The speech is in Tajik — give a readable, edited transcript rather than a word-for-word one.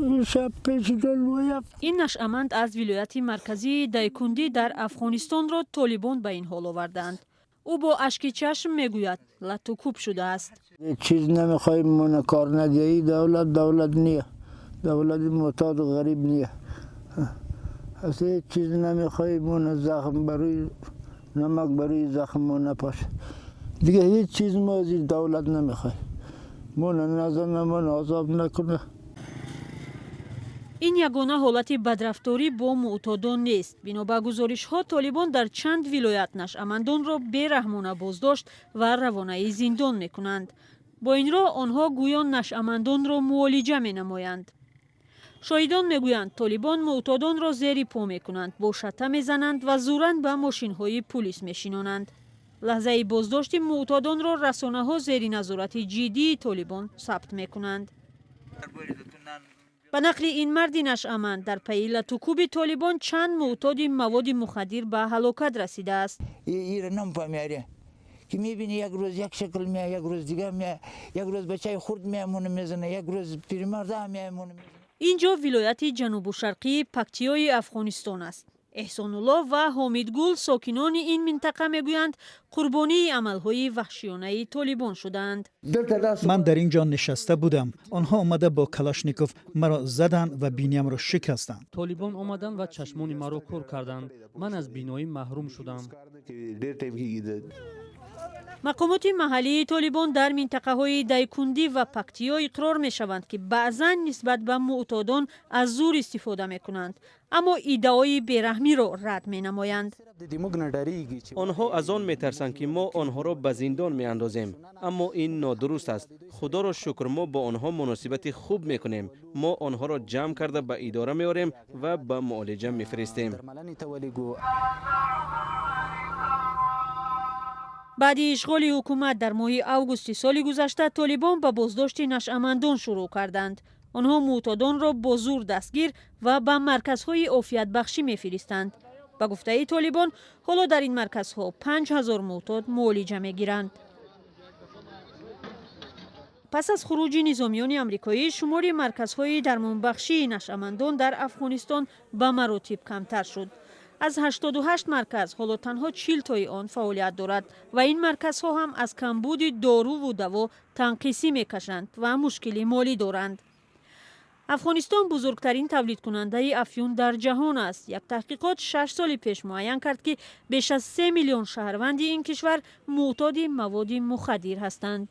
Шаб пеши. Ин нашъаманд аз вилояти марказии Дайкундӣ дар Афғонистонро Толибон ба ин ҳол овардаанд. Ӯ бо ашки чашм мегӯяд, латту кӯб шудааст. Чиз намехоҳем, мона кор надиҳӣ. Давлат давлат ния, давлати муътоду ғариб ния. Асло ҳеҷ чиз намехоҳем, мона захм барои намак барои захм мо напош. Дига ҳеҷ чиз мо аз ин давлат намехоҳем. Мона назана, мона азоб накуна. Ин ягона ҳолати бадрафторӣ бо муътодон нест. Бино ба гузоришҳо, Толибон дар чанд вилоят нашъамандонро бераҳмона боздошт ва равонаи зиндон мекунанд. Бо ин роҳ онҳо гӯё нашъамандонро муолиҷа менамоянд. Шоҳидон мегӯянд, Толибон муътодонро зери по мекунанд, бо шата мезананд ва зӯран ба мошинҳои пулис мешинонанд. Лаҳзаи боздошти муътодонро расонаҳо зери назорати ҷиддии Толибон сабт мекунанд. Ба нақли ин марди нашъаманд, дар пайи латукӯби Толибон чанд муътоди маводи мухаддир ба ҳалокат расидааст. Ки мебини, як рӯз як шакл мея, як рӯз дигар мея, як рӯз бачаи хурд мея, мезана, як рӯз пиримарда мея. Ин ҷо вилояти ҷанубу шарқии Пактиёи Афғонистон аст. Эҳсонулло ва Ҳомидгул, сокинони ин минтақа, мегӯянд, қурбонии амалҳои ваҳшиёнаи Толибон шудаанд. Ман дар ин ҷо нишаста будам. Онҳо омада бо Калашников маро заданд ва биниямро шикастанд. Толибон омаданд ва чашмони маро кӯр карданд. Ман аз биноӣ маҳрум шудам. Мақомоти маҳаллии Толибон дар минтақаҳои Дайкундӣ ва Пактиё иқрор мешаванд, ки баъзан нисбат ба муътодон аз зур истифода мекунанд, аммо иддаои бераҳмиро рад менамоянд. Онҳо аз он метарсанд, ки мо онҳоро ба зиндон меандозем, аммо ин нодуруст аст. Худоро шукр, мо бо онҳо муносибати хуб мекунем. Мо онҳоро ҷамъ карда ба идора меорем ва ба муолиҷа мефиристем. Баъди ишғоли ҳукумат дар моҳи августи соли гузашта, Толибон ба боздошти нашъамандон шурӯъ карданд. Онҳо муътодонро бо зур дастгир ва ба марказҳои офиятбахшӣ мефиристанд. Ба гуфтаи Толибон, ҳоло дар ин марказҳо 5000 муътод муолиҷа мегиранд. Пас аз хуруҷи низомиёни амрикоӣ, шумори марказҳои дармонбахшии нашъамандон дар Афғонистон ба маротиб камтар шуд. Аз 88 марказ ҳоло танҳо 40 тои он фаъолият дорад ва ин марказҳо ҳам аз камбуди доруву даво танқисӣ мекашанд ва мушкили молӣ доранд. Афғонистон бузургтарин тавлидкунандаи афюн дар ҷаҳон аст. Як таҳқиқот 6 соли пеш муайян кард, ки беш аз 3 миллион шаҳрванди ин кишвар муътоди маводи мухаддир ҳастанд.